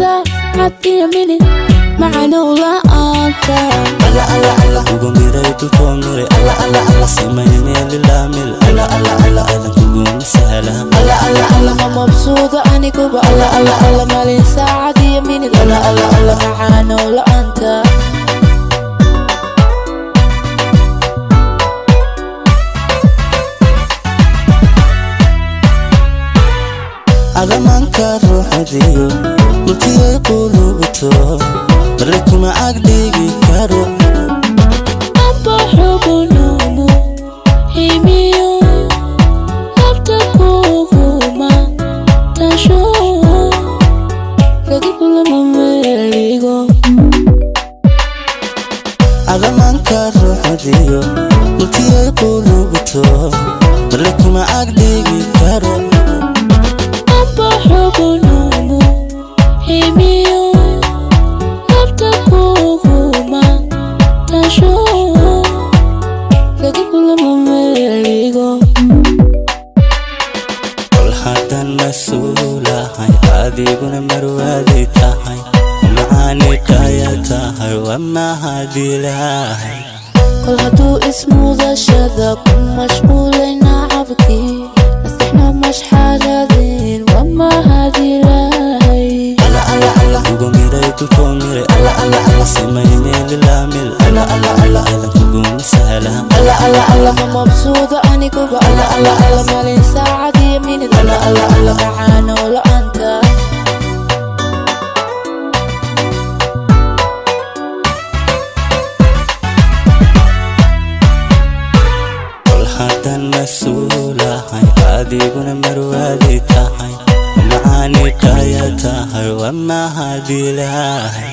Saacad iyo minid macanow la'aanta. Alla alla alla kugu miray dulkoo miray alla alla alla simay meelilaamil alla alla alla adan kuguma sahla Alla alla alla ma mabsuuda aniguba alla alla alla maalin saacad iyo minid alla alla alla macaanow la'aanta. Adamanka ruuxadiyo multiyay qulubto marle kuma agdhigi karo. Amba xugunumu himiyo labta kuguma tasho laga kulama meeligo. Adamanka ruuxadiyo multiyay qulubto marle kuma agdhigi karo. Amba xugunumu himiyo labta kuguma tasho laga kulama meeligo. Kol haddaan mas-uulahay adiguna marwaaday tahay macaani dhaya tahay waa mahadilahay. Kol hadduu ismudashada ku mashquulay nacabkii nasaxna mashxaradeen waa mahadilahay. Alla alla alla kugu miray dulkoo miray alla alla alla simay meelilaamil alla alla alla adan kuguma sahla. Alla alla alla ma mabsuuda aniguba alla alla alla maalin saacad iyo minid alla alla alla macaanow la'aanta. Kol haddaan mas-uulahay adiguna marwaaday tahay macaani dhaya tahay waa mahadilahay.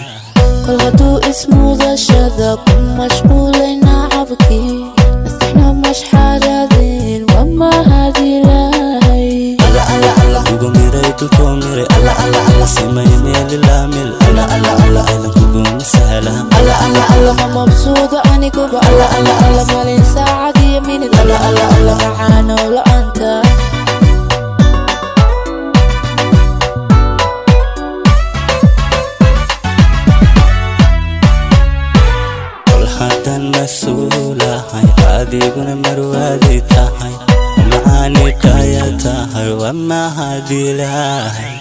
Kol hadduu ismudashada ku mashquulay nacabkii nasaxna mashxaradeen waa mahadilahay. Alla alla alla kugu miray dulkoo miray alla alla alla simay meelilaamil alla alla alla adan kuguma sahla. Alla alla alla ma mabsuuda aniguba alla alla alla maalin saacad iyo minid alla alla alla macaanow la'aanta. Kol haddaan mas-uulahay adiguna marwaaday tahay macaani dhaya tahay waa mahadilahay.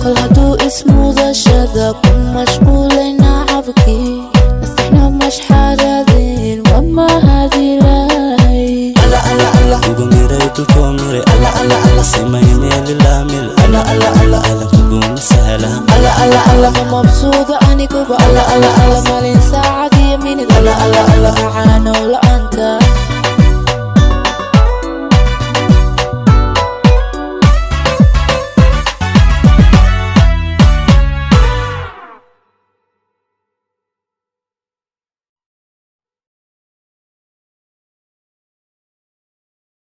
Kol hadduu ismudashada ku mashquulay nacabkii nasaxna mashxaradeen waa mahadilahay. Alla alla alla kugu miray dulkoo miray alla alla alla simay meelilaamil alla alla alla adan kuguma sahla. Alla alla alla ma mabsuuda aniguba alla alla alla maalin saacad iyo minid alla alla alla macaanow la'aanta.